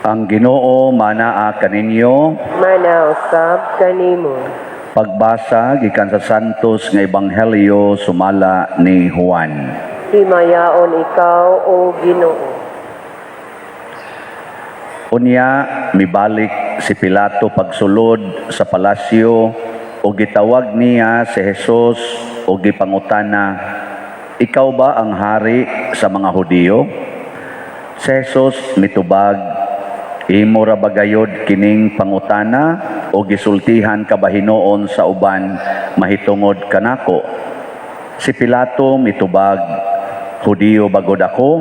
Ang Ginoo manaa kaninyo. Mana usab kanimo. Pagbasa gikan sa Santos nga Ebanghelyo sumala ni Juan. Himayaon ikaw, O Ginoo. Unya mibalik si Pilato pagsulod sa palasyo ug gitawag niya si Jesus ug gipangutana, "Ikaw ba ang hari sa mga Hudiyo?" Si Jesus mitubag, "Imo ra ba gayod kining pangutana o gisultihan ka ba hinuon sa uban mahitungod kanako?" Si Pilato mitubag, "Hudiyo ba gud ako?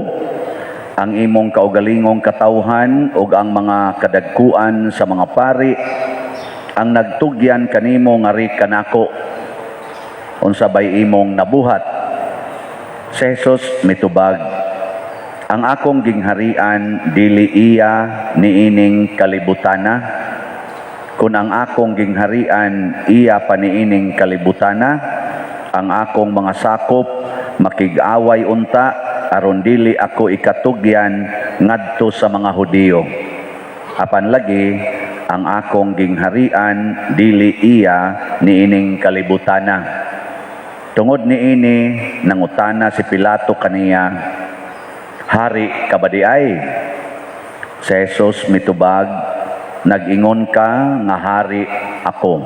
Ang imong kaugalingong katawhan ug ang mga kadagkuan sa mga pari ang nagtugyan kanimo ngari kanako. Unsa bay imong nabuhat?" Si Jesus mitubag, "Ang akong gingharian dili iya niining kalibutana. Kung ang akong gingharian iya pa niining kalibutana, ang akong mga sakop makig-away unta aron dili ako ikatugyan ngadto sa mga Hudiyo. Apan lagi ang akong gingharian dili iya niining kalibutana." Tungod niini nangutana si Pilato kaniya, "Hari ka ba diay?" Si Jesus mitubag, "Nag-ingon ka nga hari ako.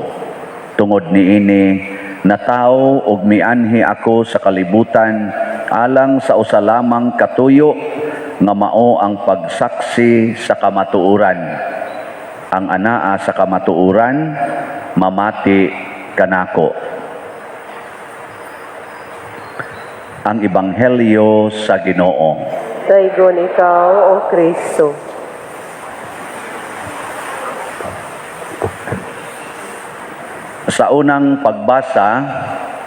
Tungod niini natawo ug mianhi ako sa kalibutan alang sa usa lamang katuyo nga mao ang pagsaksi sa kamatuoran. Ang anaa sa kamatuoran mamati kanako." Ang Ebanghelyo sa Ginoo. Daygon ikaw, O Kristo. Sa unang pagbasa,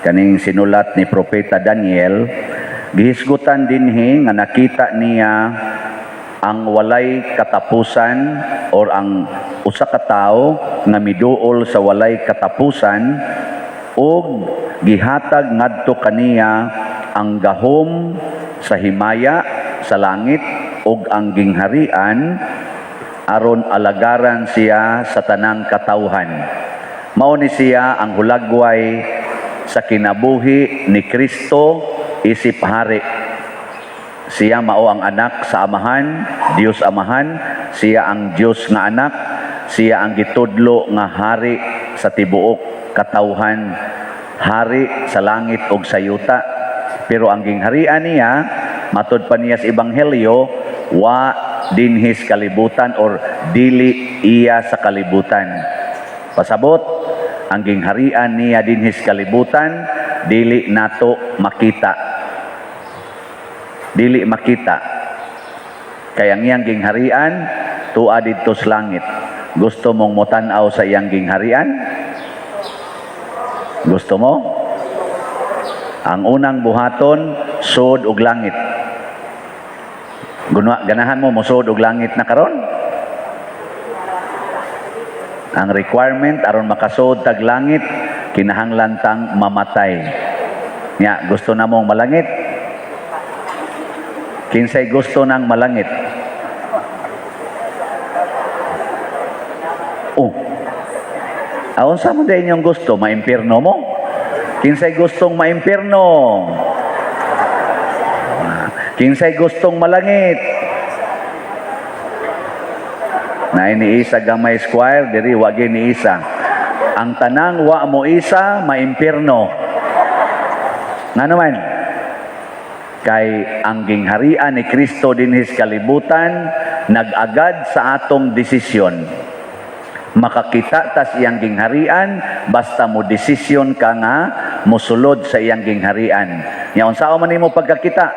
kaning sinulat ni Propeta Daniel, gihisgutan dinhi nga nakita niya ang walay katapusan or ang usa ka tawo nga miduol sa walay katapusan ug gihatag ngadto kaniya ang gahom sa himaya sa langit ug ang gingharian aron alagaran siya sa tanang katawhan. Mao ni siya ang hulagway sa kinabuhi ni Kristo isip hari. Siya mao ang anak sa Amahan, Dios Amahan, siya ang Dios nga anak, siya ang gitudlo nga hari sa tibuok katawhan, hari sa langit ug sa yuta. Pero ang gingharian niya, matod pa niya sa Ebanghelyo, wa dinhis kalibutan or dili iya sa kalibutan. Pasabot, ang gingharian niya dinhis kalibutan, dili nato makita. Dili makita. Kaya ang iyang gingharian, tua didto sa langit. Gusto mong motan-aw sa iyang gingharian? Gusto mo? Ang unang buhaton, sud og langit. Ganahan mo mosud og langit na karon? Ang requirement aron makasud tag langit, kinahanglan tang mamatay. Nya, gusto na mong malangit? Kinsay gusto ng malangit? Oh. Aon sa mo din inyong gusto, maimpirno mo? Kinsay gustong maimpirno? Kinsay gustong malangit? Na iniisa gamay square, diri wa ni isa. Ang tanang wa mo isa, maimpirno. Nga naman, kay ang gingharian ni Kristo dinhis kalibutan nag-agad sa atong desisyon. Makakita tas iyang gingharian basta mo desisyon ka nga mosulod sa iyang gingharian. Nya unsaon man nimo pagkakita,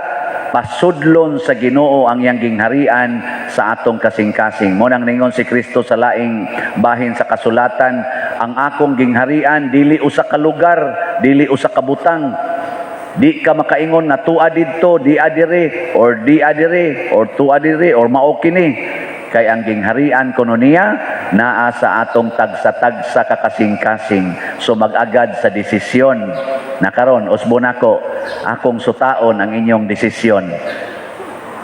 pasudlon sa Ginoo ang iyang gingharian sa atong kasing-kasing. Mo nang ningon si Kristo sa laing bahin sa kasulatan, ang akong gingharian dili usa ka lugar, dili usa ka butang. Di ka makaingon nga tua didto, di adire, or di adire, or tua dire, or mao kini. Kay ang gingharian kuno niya naa sa atong tagsa-tagsa kakasing-kasing. So mag-agad sa desisyon. Na karon usbo nako akong sutaon ang inyong desisyon.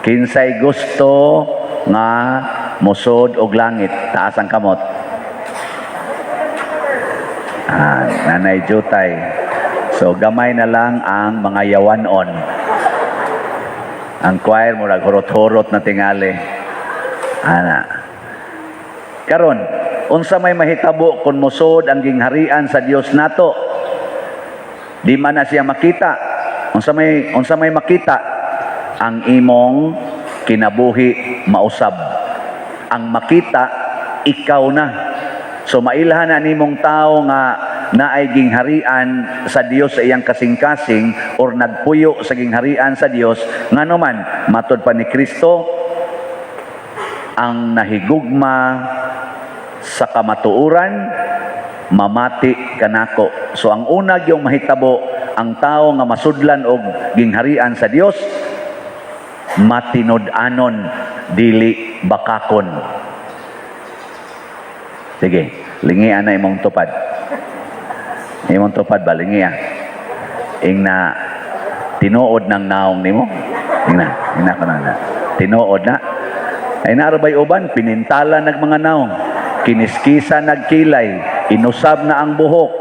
Kinsay gusto nga Mosud og langit, taas ang kamot. Ah, Nanay Jutay. So gamay na lang ang mga yawanon. Ang choir, murag hurot-hurot na tingali. Ana. Karon, unsa may mahitabo kung mosud ang gingharian sa Dios nato? Di man na siya makita. Unsa may makita? Ang imong kinabuhi mausab. Ang makita, ikaw na. So mailhan na nimong tao nga naay gingharian sa Dios sa iyang kasing-kasing or nagpuyo sa gingharian sa Dios, ngano man, matod pa ni Kristo, ang nahigugma sa kamatuoran mamati kanako. So ang una gyung mahitabo, ang tao nga masudlan og gingharian sa Dios, matinud-anon, dili bakakon. Sige, lingian na imong tupad. Imong tupad ba, lingia? Ingna, tinuod ng naong nimo. Ingna, ingna ko na. Tinuod na. Ay narabay uban, pinintala nag mga naong. Kiniskisa nagkilay, inusab na ang buhok,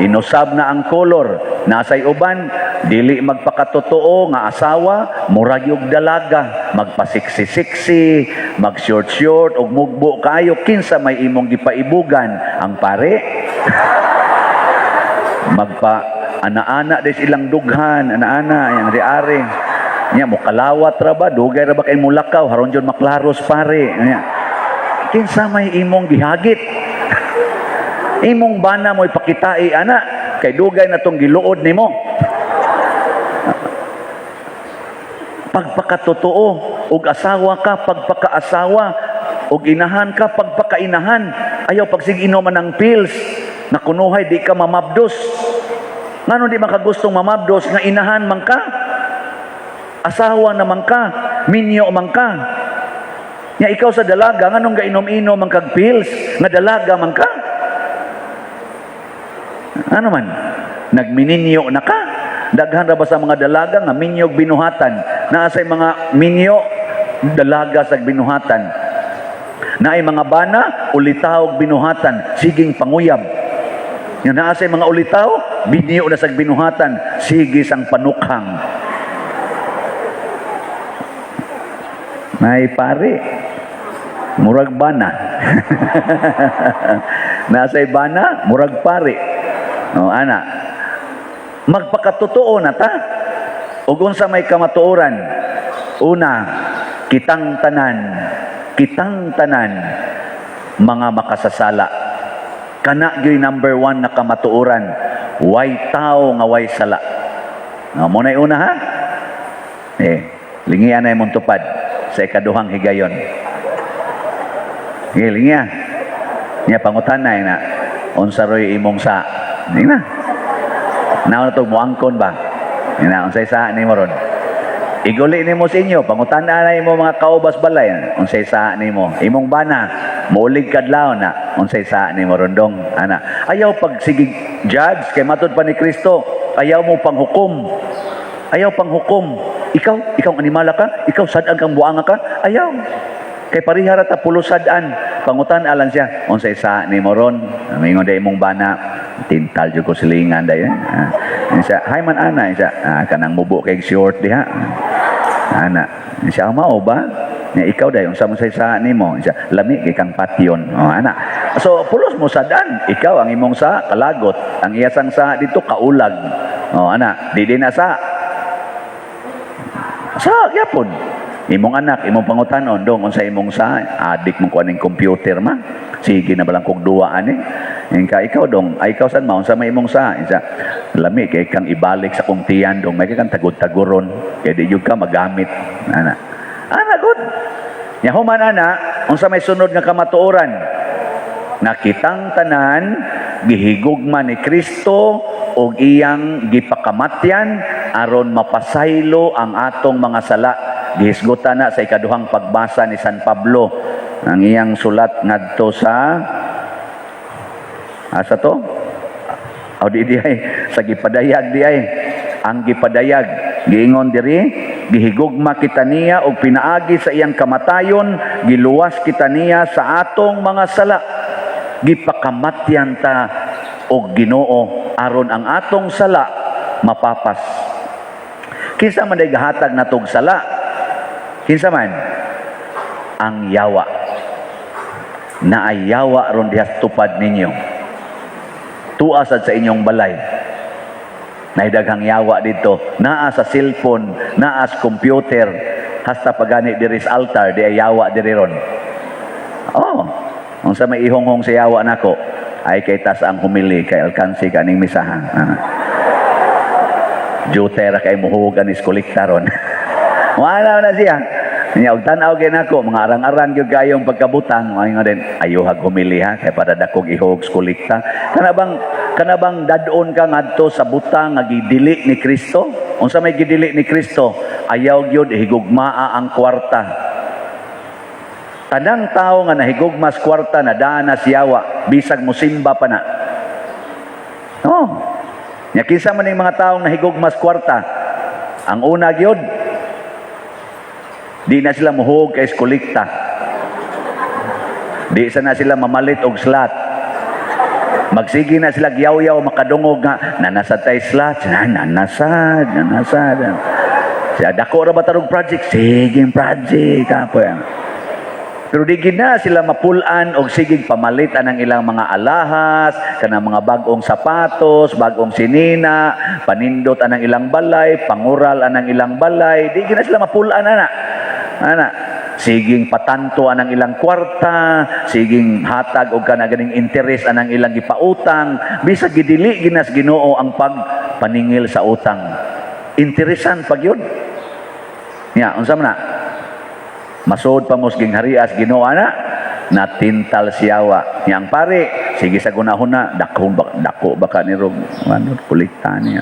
inusab na ang kolor. Nasay uban, dili magpakatotoo nga asawa, murag yung dalaga, magpasiksi-siksi, mag-short-short, ug mugbo kayo, kinsa may imong gipaibugan, ang pare? Magpa ana-ana des ilang dughan, ana-ana yang di-ari. Nya mo kalawat ra ba, dugay ra ba kay mulakaw, haron jud maklaros pare. Nya. Kinsa may imong gihagit? Imong bana mo ipakitai ana kay dugay na tong giluod nimo. Pagpakatotoo og asawa ka, pagpakaasawa, og inahan ka, pagpakainahan. Ayaw pagsig inom ng pills na kunuhay di ka mamabdos. Ngano di makagustong mamabdos nga inahan man ka? Asawa naman ka, minyo man ka. Nya ikaw sa dalaga, nganong gainom-inom man kag pills nga dalaga man ka? Ano man? Nagmininyo na ka? Daghan ra ba sa mga dalaga nga minyog binuhatan? Naa say mga minyo, dalaga sa binuhatan. Naay mga bana, ulitaw binuhatan, siging panguyab. Nga naa say mga ulitaw, binyo na sa binuhatan, sige sang panukhang. Nay pare, murag bana. Nasay bana, murag pare. O, ana. Magpakatotoo na ta. Ug unsa may kamatuoran? Una, kitang tanan mga makasasala. Kana gyud number one na kamatuoran. Way tao nga way sala. No, mo na una ha? Eh, lingian na imong tupad sa ikaduhang higayon. Sige, lingia. Niya pangutan na na. Unsa roy imong sa? Ning na. Naon na to muangkon ba? Ina unsay sa nimo ron? Iguli nimo sa inyo, pangutan na imo mga kaubas balay, unsay sa nimo? Imong bana, muulig kadlaw na, unsay sa nimo rondong? Ana. Ayaw pag sige judge kay matod pa ni Kristo, ayaw mo panghukom. Ayaw panghukom. Ikaw, ikaw ang animala ka, ikaw sad-an kang buanga ka, ayaw. Kay parihara ta pulos sad-an. Pangutan alan siya, unsay sa nimo ron? Mingon day imong bana, tintal jud ko silingan day. Ah. Siya, hay man ana, siya, ah, kanang mubo kay short diha. Ana, siya mao ba? Nya ikaw day unsa mo sa nimo? Siya, lami kay kang patyon. Oh, ana. So pulos mo sad-an, ikaw ang imong sa kalagot, ang iyasang sa dito kaulag. Oh, ana, di di na sa sa gyapon. Imong anak, imong pangutanon, dong unsa imong sa adik mong kuan ning computer ma. Sige na balang kog duwa ani. Ingka ikaw dong, ay ikaw san ma unsa may imong sa? Isa lami kay kang ibalik sa kong tiyan dong, may kang tagod-tagoron kay di jud ka magamit. Ana. Ana good. Nya human ana, unsa may sunod nga kamatuoran? Na kitang tanan gihigugma ni Kristo og iyang gipakamatyan aron mapasaylo ang atong mga sala. Gihisgutan na sa ikaduhang pagbasa ni San Pablo ang iyang sulat ngadto sa asa to? O di di ay sa gipadayag di ay ang gipadayag giingon diri. Gihigugma kita niya og pinaagi sa iyang kamatayon, giluwas kita niya sa atong mga sala. Gipakamatyan ta og Ginoo aron ang atong sala mapapas. Kinsa man day gahatag natog sala? Kinsa man? Ang yawa. Naay yawa ron diha sa tupad ninyo. Tua sad sa inyong balay. Naay daghang yawa dito. Naa sa cellphone, naa sa computer, hasta pagani diri sa altar, di ay yawa diri ron. Oh, unsa may ihonghong sa yawa nako? Ay kay tas ang humili kay alkansi kaning misahan. Ah. Jute ra kay muhugan is kolekta ron. Wala na siya. Nya og tan-aw kay nako, mga arang-arang gyud kayong pagkabutang, ay nga din ayuhag humili ha kay para dakog ihog sa kolekta. Kana bang dad-on ka ngadto sa butang nga gidili ni Kristo? Unsa may gidili ni Kristo? Ayaw gyud higugmaa ang kwarta. Tanang tao nga nahigugma sa kwarta, nadaan na siyawa, bisag musimba pa na. Oh. Nya kinsa man ning mga taong nahigugma sa kwarta? Ang una gyud, di na sila muhug kay kolekta. Di sa na sila mamalit og slot. Magsige na sila gyaw-yaw makadungog nga nanasad tay slot, na nanasad, nanasad. Siya dako ra ba tarong project? Sige project kapoy. Pero di gid na sila mapulan og sigig pamalit anang ilang mga alahas, kanang mga bag-ong sapatos, bag-ong sinina, panindot anang ilang balay, pangural anang ilang balay, di gid na sila mapulan ana. Ana, siging patanto anang ilang kwarta, siging hatag og kana ganing interes anang ilang gipautang, bisag gidili ginas Ginoo ang pagpaningil sa utang. Interesan pag yun. Nya, unsa man na? Masod pa mos gingharias Ginoo ana, natintal siyawa. Yang pare, sige sa gunahon dako ba, dako baka ni rog ano kolekta niya.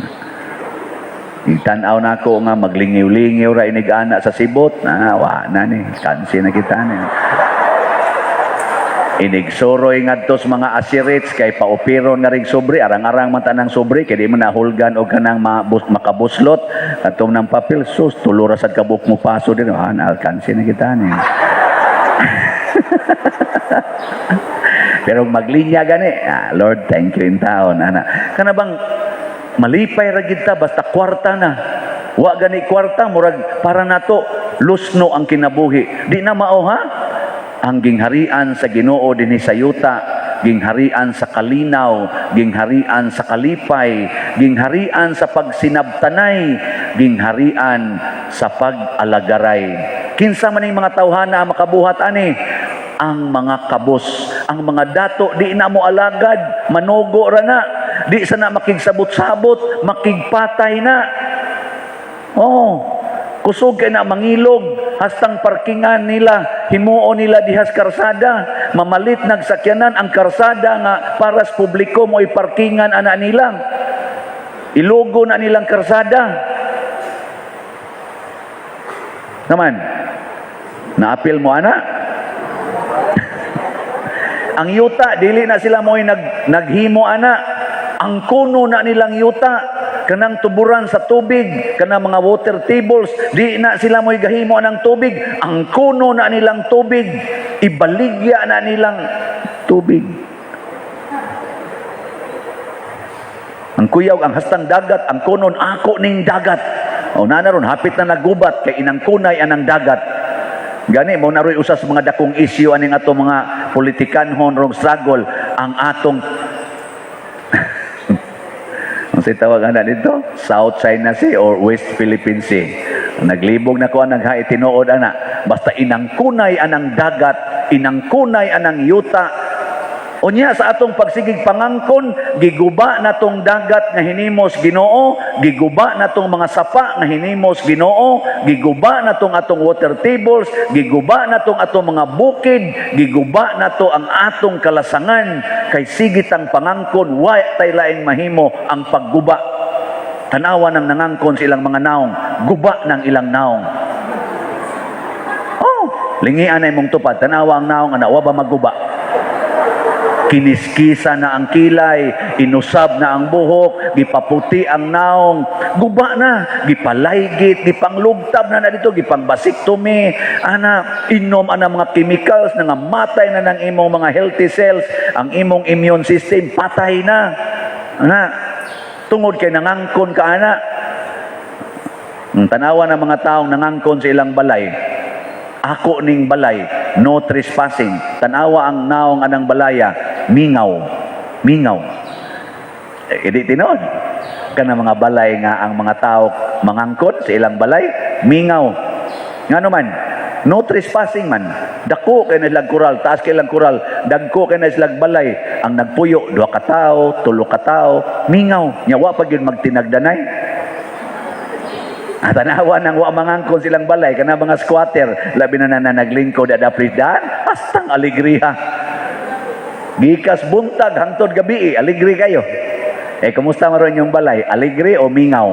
Itan-aw na ako nga maglingiw-lingiw ra inig ana sa sibot, na wa na ni, kansi na kita ni. Inig suroy ngadto sa mga asirits kay paupiron nga ring sobre, arang-arang man tanang sobre kay di man nahulgan og kanang makabuslot katong ng papel, sus, tulo ra sad kabuk mo paso din, ah, alkansi na kita ni. Pero maglinya gani, ah, Lord, thank you in taon ana. Kana bang malipay ra gid ta basta kwarta na. Wa gani kwarta, murag para nato lusno ang kinabuhi. Di na mao ha? Ang gingharian sa Ginoo dinhi sa yuta, gingharian sa kalinaw, gingharian sa kalipay, gingharian sa pagsinabtanay, gingharian sa pag-alagaray. Kinsa man ning mga tawhana ang makabuhat ani? Ang mga kabos, ang mga dato, di na mo alagad, manugo ra na, di sana makigsabot-sabot, makigpatay na. Oh, kusog kay na mangilog, hastang parkingan nila, himuon nila dihas karsada, mamalit nagsakyanan ang karsada nga para sa publiko mo parkingan ana nila. Ilugo na nilang karsada. Naman, naapil mo ana? Ang yuta, dili na sila mo'y naghimo ana. Ang kuno na nilang yuta, kanang tuburan sa tubig, kanang mga water tables, di na sila mo'y gahimo ng tubig. Ang kuno na nilang tubig, ibaligya na nilang tubig. Ang kuyaw, ang hastang dagat, ang kunon, ako ning dagat. O nanaron, hapit na nagubat, kay inang kunay anang dagat. Gani, mo naroy usas mga dakong isyu aning ato mga politikanhon rong struggle, ang atong ang say tawag ana dito, South China Sea or West Philippine Sea. Naglibog na ko ang naghae tinuod ana. Basta inangkunay anang dagat, inangkunay anang yuta. Unya sa atong pagsigig pangangkon, giguba na tong dagat nga hinimos Ginoo, giguba na tong mga sapa nga hinimos Ginoo, giguba na tong atong water tables, giguba na tong atong mga bukid, giguba na to ang atong kalasangan kay sigitang pangangkon, wa tay laing mahimo ang pagguba. Tanawa ng nangangkon sa ilang mga naong, guba ng ilang naong. Oh, lingian na imong tupad, tanawa ang naong ana, wa ba maguba? Kiniskisa na ang kilay, inusab na ang buhok, gipaputi ang naong, guba na, gipalaygit, gipanglugtab na na dito, gipang-vasectomy, ana, inom ana mga chemicals na nga matay na ng imong mga healthy cells, ang imong immune system patay na. Ana, tungod kay nangangkon ka ana. Ang tanawa ng mga taong nangangkon sa ilang balay, "Ako ning balay, no trespassing." Tanawa ang naong anang balaya, mingaw, mingaw. Eh, di tinuod. Kana mga balay nga ang mga tao mangangkon sa ilang balay, mingaw. Ngano man, no trespassing man. Dako kay na silang kural, taas kay ilang kural, dagko kay na silang balay. Ang nagpuyo, duha ka tawo, tulo ka tawo, mingaw. Nya wa pa gyud magtinagdanay. Ah, tanawa nang wa mangangkon silang balay kana mga squatter, labi na na naglingkod ada daan, hastang alegriha. Gikas buntag hangtod gabi, alegre kayo. Eh, kumusta man yung balay? Alegre o mingaw?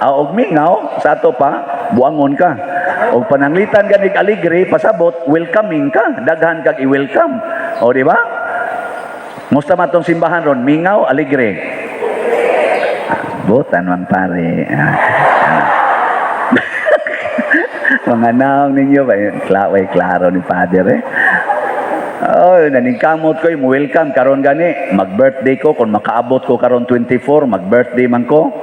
Ah, og mingaw, sa ato pa, buangon ka. Og pananglitan ganig alegre, pasabot, welcoming ka. Daghan kag i-welcome. O, di ba? Musta man tong simbahan ron? Mingaw, alegre? Butan man pare. Ah, ah. Mga naong ninyo ba? Way klaro ni Father eh. Oh, naningkamot ko, mo welcome karon gani. Mag-birthday ko kung makaabot ko karon 24, mag-birthday man ko.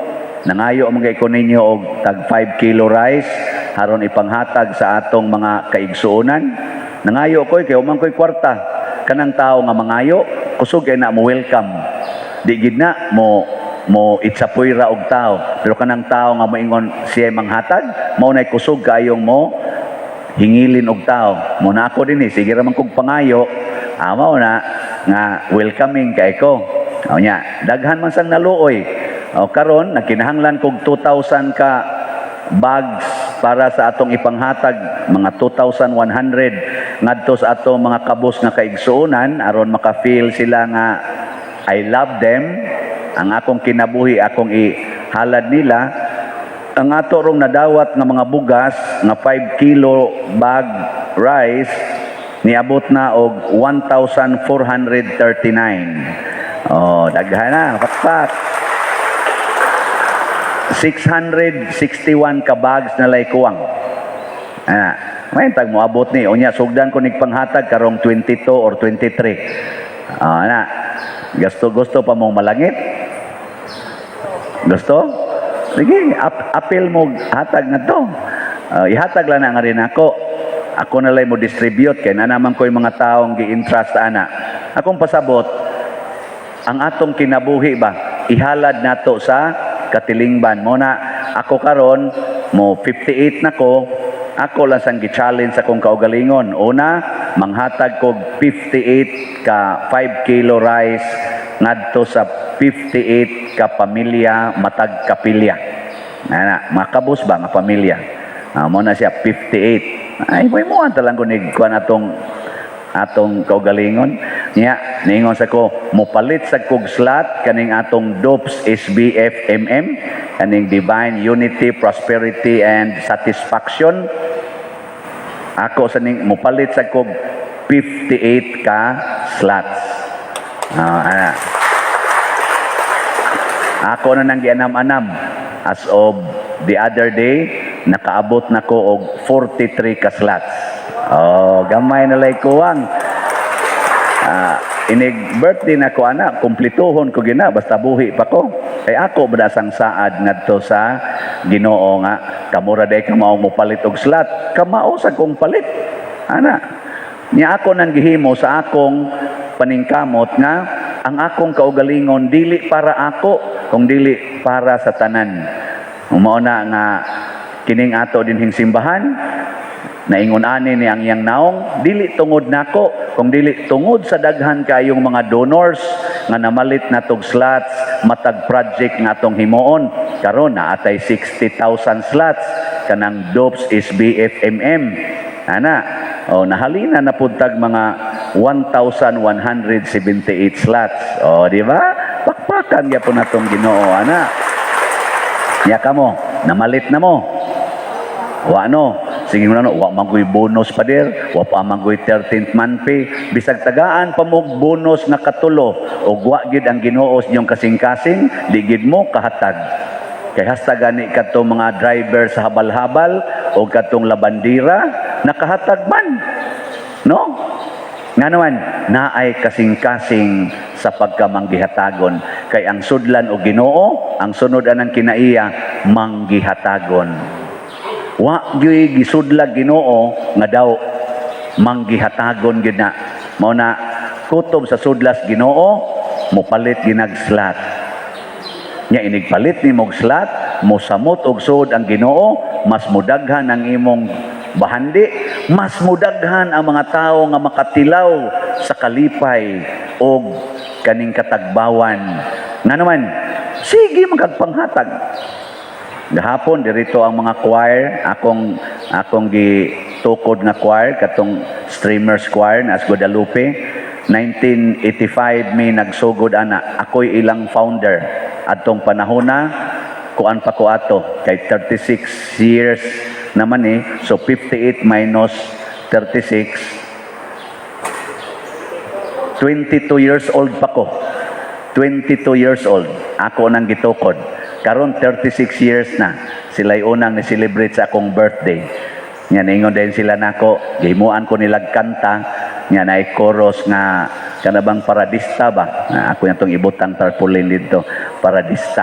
Nangayo man kay ko ninyo og tag 5 kilo rice aron ipanghatag sa atong mga kaigsuonan. Nangayo ko kay man ko'y kwarta. Kanang tao nga mangayo, kusog kay na mo welcome. Di gid na mo mo itsapoy ra og tao. Pero kanang tao nga moingon siya manghatag, mao nay kusog kayong mo hingilin og tao. Mo na ako din eh, sige ra man kog pangayo, mao na nga welcoming kay ko. O nya, daghan man sang naluoy. O karon nagkinahanglan kog 2,000 ka bags para sa atong ipanghatag, mga 2,100 ngadto sa atong mga kabus nga kaigsuonan aron maka-feel sila nga I love them, ang akong kinabuhi akong ihalad nila. Ang ato rong nadawat nga mga bugas nga 5 kilo bag rice niabot na og 1,439. Oh, daghan na, pakpak. 661 ka bags na lay kuwang. Ah, may tag moabot ni unya sugdan ko nig panghatag karong 22 or 23. Ah, na. Gusto gusto pa mong malangit? Gusto? Sige, apil mo hatag na to. Ihatag lang na nga rin ako. Ako na lang mo distribute kay na naman ko yung mga taong gi-entrust ana. Akong pasabot, ang atong kinabuhi ba, ihalad nato sa katilingban. Mo na ako karon mo 58 na ko, ako lang sang gi-challenge sa akong kaugalingon. Una, manghatag kog 58 ka 5 kilo rice ngadto sa 58 ka pamilya matag kapilya. Na, makabos ba nga pamilya? Ah, mo na siya 58. Ay, mo mo lang ko ni kuan atong atong kaugalingon. Niya, niingon sa ko, mopalit sa kog slot kaning atong DOPS SBFMM, kaning Divine Unity, Prosperity and Satisfaction. Ako sa ning mopalit sa kog 58 ka slots. Ah, ana. Ako na nang gianam-anam. As of the other day, nakaabot na ko og 43 ka slots. Oh, gamay na lay kuwang. Ah, inig birthday na ko ana, kumplituhon ko gina basta buhi pa ko. Kay ako badasang saad ngadto sa Ginoo nga kamura day ka maong mopalit og slot, kamao sa kong palit. Ana. Nya ako nang gihimo sa akong paningkamot nga ang akong kaugalingon dili para ako kung dili para sa tanan. Mao na nga kining ato dinhing simbahan naingon ani ni ang iyang naong dili tungod nako kung dili tungod sa daghan kayong mga donors nga namalit na tog slots matag project nga atong himuon. Karon naatay 60,000 slots kanang DOPS SBFMM ana. O nahalina na pud tag mga 1,178 slots. O, di ba? Pakpakan gyapon natong Ginoo ana. Nya kamo, namalit na mo? Wa no? Sige. Sige mo na, wa man ko'y bonus pa der, wa pa man ko'y 13th month pay. Bisag tagaan pa mo og bonus nga katulo, ug wa gid ang Ginoo sa inyong kasing-kasing, di gid mo kahatag. Kay hasta gani kadtong mga driver sa habal-habal o kadtong labandira, nakahatag man. No? Nga naman, naay kasing-kasing sa pagkamanggihatagon. Kay ang sudlan o Ginoo, ang sunod anang kinaiya, manggihatagon. Wa gyuy gisudlag Ginoo nga daw manggihatagon gyud na. Mao na kutob sa sudlas Ginoo, mopalit ginag slot. Nya inigpalit ni mog slot, mosamot og suod ang Ginoo, mas mudaghan ang imong bahandi, mas mudaghan ang mga tao nga makatilaw sa kalipay og kaning katagbawan. Nga naman, sige magkagpanghatag. Gahapon dirito ang mga choir, akong gitukod nga choir katong Streamers Choir na as Guadalupe. 1985 mi nagsugod ana, ako'y ilang founder. Adtong panahona kuan pa ko ato kay 36 years naman eh. So 58 minus 36, 22 years old pa ko. 22 years old. Ako nang gitukod. Karon 36 years na. Sila'y unang ni-celebrate sa akong birthday. Nya ningon din sila nako, gihimuan ko nilag kanta, nya naay chorus nga kana bang paradista ba? Na ako yung tong ibutang tarpaulin dito, paradista.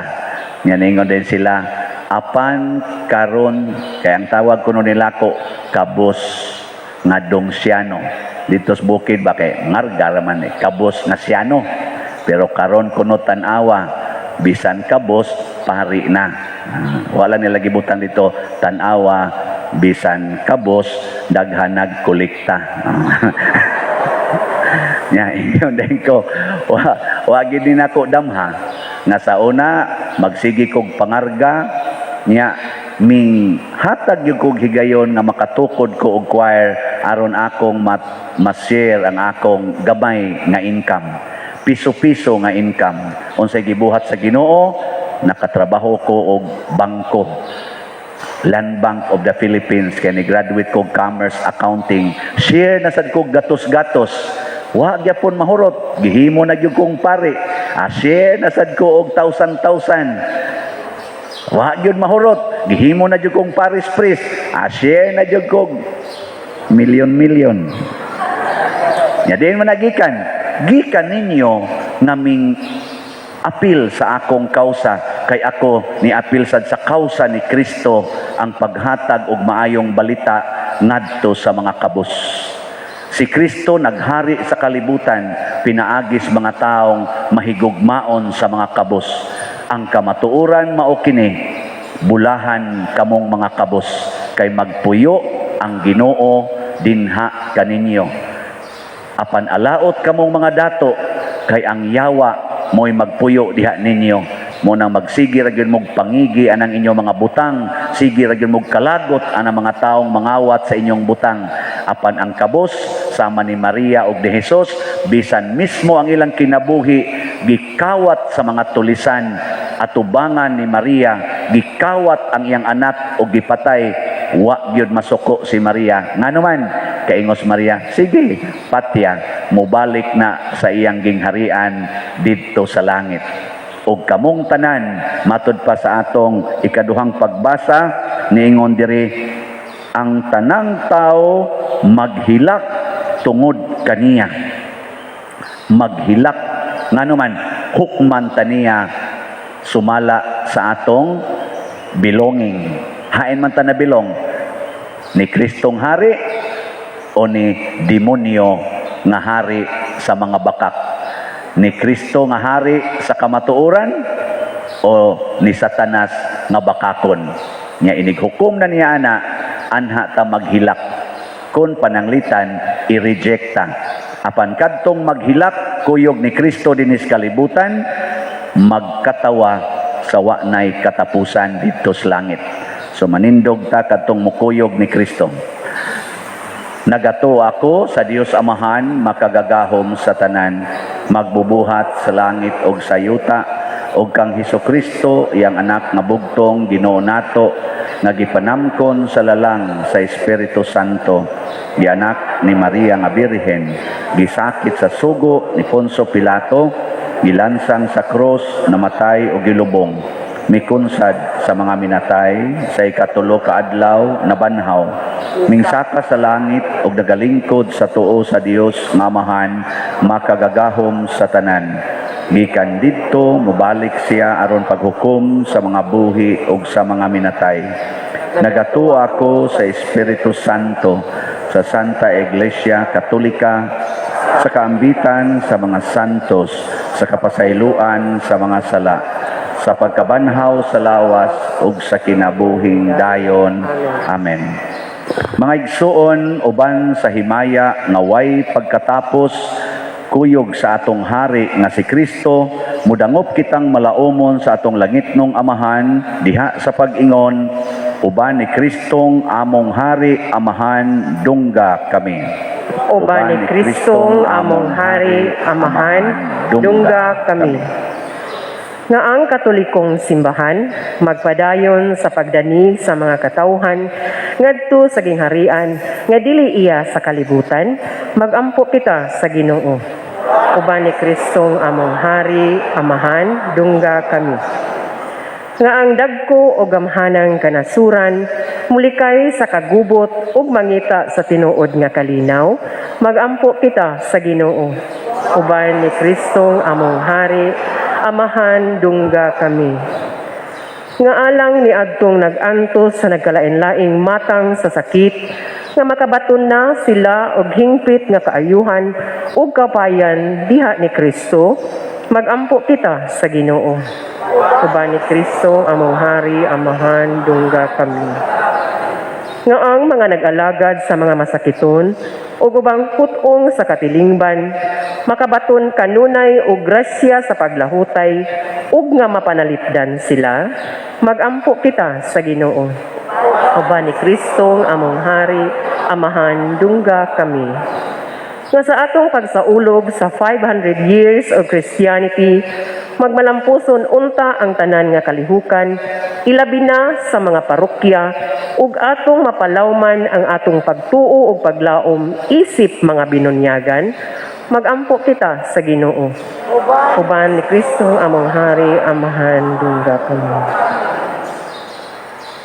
Nya ningon din sila, apan karon kay ang tawag kuno nila ko kabos nga dongsiano. Dito sa bukid ba kay ngarga raman eh, kabos nga siyano. Pero karon kuno tan-awa, bisan kabos pari na. Ah, wala nila gibutang dito tan-awa bisan kabos daghan nagkolekta. Nya ingon din ko, wa gid ni nako damha nga sa una magsige kog pangarga, nya ming hatag gyud kog higayon nga makatukod ko og choir aron akong ma-share ang akong gamay nga income, piso-piso nga income. Unsay gibuhat sa Ginoo, nakatrabaho ko og bangko, Land Bank of the Philippines, kay ni graduate ko commerce accounting. Share na sad ko gatos-gatos, wa gyapon mahurot, gihimo na gyud kong pare. Ah, share na sad ko og thousand thousand, wa gyud mahurot, gihimo na gyud kong parish priest. Ah, share na gyud kog milyon milyon. Nya diin man nagikan, gikan ninyo nga ming apil sa akong kausa, kay ako ni apil sad sa kausa ni Kristo, ang paghatag og maayong balita ngadto sa mga kabos. Si Kristo naghari sa kalibutan pinaagis mga taong mahigugmaon sa mga kabos. Ang kamatuoran mao kini: bulahan kamong mga kabos kay magpuyo ang Ginoo dinha kaninyo. Apan alaot kamong mga dato kay ang yawa mo'y magpuyo diha ninyo. Mo nang magsige ra gyud mog pangigi anang inyong mga butang, sige ra gyud mog kalagot anang mga taong mangawat sa inyong butang. Apan ang kabos sama ni Maria ug ni Jesus, bisan mismo ang ilang kinabuhi gikawat sa mga tulisan, atubangan ni Maria gikawat ang iyang anak ug gipatay, wa gyud masuko si Maria. Ngano man, kaingos Maria, sige, patya, mobalik na sa iyang gingharian didto sa langit. Og kamong tanan, matud pa sa atong ikaduhang pagbasa, niingon diri, ang tanang tao maghilak tungod kaniya. Maghilak, ngano man, hukman taniya sumala sa atong belonging. Hain man ta na belong ni Kristong hari o ni demonyo nga hari sa mga bakak, ni Kristo nga hari sa kamatuoran o ni Satanas nga bakakon. Nya inighukom na niya ana, anha ta maghilak. Kung pananglitan i-reject ta. Apan kadtong maghilak kuyog ni Kristo dinis kalibutan, magkatawa sa wa nay katapusan didto sa langit. So manindog ta kadtong mukuyog ni Kristo. Nagatuo ako sa Dios Amahan, makagagahom sa tanan, magbubuhat sa langit ug sa yuta, ug kang Hesus Kristo, iyang anak nga bugtong, Ginoo nato. Nga gipanamkon sa lalang sa Espiritu Santo, gianak ni Maria nga Birhen, gisakit sa sugo ni Poncio Pilato, gilansang sa krus, namatay o gilubong, mikunsad sa mga minatay, sa ikatulo ka adlaw nabanhaw, mingsaka sa langit ug nagalingkod sa tuo sa Dios nga Amahan makagagahom sa tanan. Gikan didto mobalik siya aron paghukom sa mga buhi ug sa mga minatay. Nagatuo ako sa Espiritu Santo, sa Santa Iglesia Katolika, sa kaambitan sa mga santos, sa kapasayloan sa mga sala, sa pagkabanhaw sa lawas ug sa kinabuhing dayon. Amen. Mga igsuon, uban sa himaya nga way pagkatapos kuyog sa atong hari nga si Kristo, mudangop kitang malaumon sa atong langitnong Amahan diha sa pag-ingon, "Uban ni Kristong among hari, Amahan, dungga kami." Uban ni Kristong among hari, Amahan, dungga kami. Nga ang Katolikong Simbahan magpadayon sa pagdani sa mga katawhan ngadto sa gingharian nga dili iya sa kalibutan, magampo kita sa Ginoo. Uban ni Kristong among hari, Amahan, dungga kami. Nga ang dagko o gamhanang kanasuran mulikay sa kagubot ug mangita sa tinuod nga kalinaw, magampo kita sa Ginoo. Uban ni Kristong among hari, Amahan, dungga kami. Nga alang ni adtong nag-antos sa nagkalain-laing matang sa sakit, nga makabaton na sila og hingpit nga kaayuhan ug kapayan diha ni Kristo, magampo kita sa Ginoo. Uban ni Kristo among hari, Amahan, dungga kami. Nga ang mga nag-alagad sa mga masakiton ug ubang put-ong sa katilingban makabaton kanunay og grasya sa paglahutay ug nga mapanalipdan sila, magampo kita sa Ginoo. Uban ni Kristo among hari, Amahan, dungga kami. Nga sa atong pagsaulog sa 500 years of Christianity, magmalampuson unta ang tanan nga kalihukan, ilabi na sa mga parokya, ug atong mapalawman ang atong pagtuo ug paglaom isip mga binunyagan, magampo kita sa Ginoo. Uban ni Kristo among hari, Amahan, dungga kami.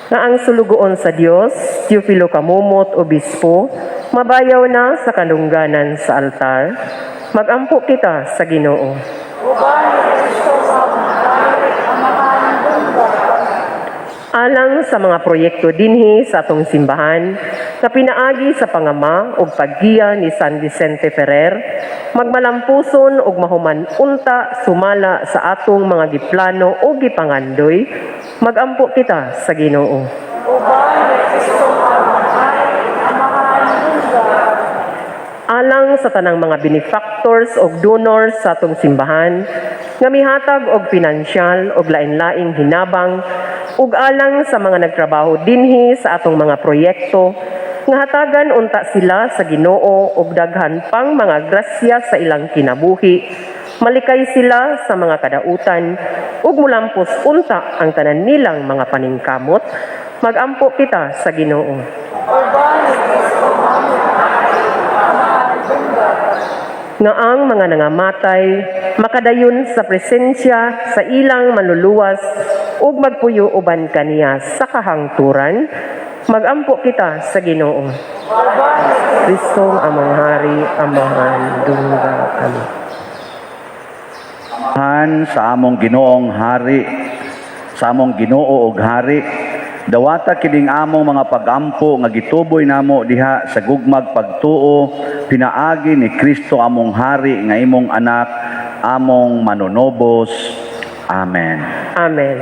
Nga ang sulugoon sa Dios, Teofilo Camomot, Obispo, mabayaw na sa kalungganan sa altar, magampo kita sa Ginoo. Uban ni Kristo among hari, Amahan, dungga kami. Alang sa mga proyekto dinhi sa atong simbahan nga pinaagi sa pangama ug paggiya ni San Vicente Ferrer, magmalampuson ug mahuman unta sumala sa atong mga giplano o gipangandoy, magampo kita sa Ginoo. Uban ni Kristo among hari, Amahan, dungga kami. Alang sa tanang mga benefactors ug donors sa atong simbahan nga mihatag og pinansyal og lain-laing hinabang ug alang sa mga nagtrabaho dinhi sa atong mga proyekto, nga hatagan unta sila sa Ginoo og daghan pang mga grasya sa ilang kinabuhi, malikay sila sa mga kadautan ug mulampos unta ang tanan nilang mga paningkamot, magampo kita sa Ginoo. Uban ni Kristo among hari, Amahan, dungga kami. Nga ang mga nangamatay makadayon sa presensya sa ilang Manluluwas ug magpuyo uban kaniya sa kahangturan, magampo kita sa Ginoo. Kristo among hari, Amahan, dungga kami. Han sa among Ginoong hari, sa among Ginoo og hari, dawata kining among mga pagampo nga gituboy namo diha sa gugmag pagtuo pinaagi ni Kristo among hari nga imong anak, among manunobos. Amen. Amen.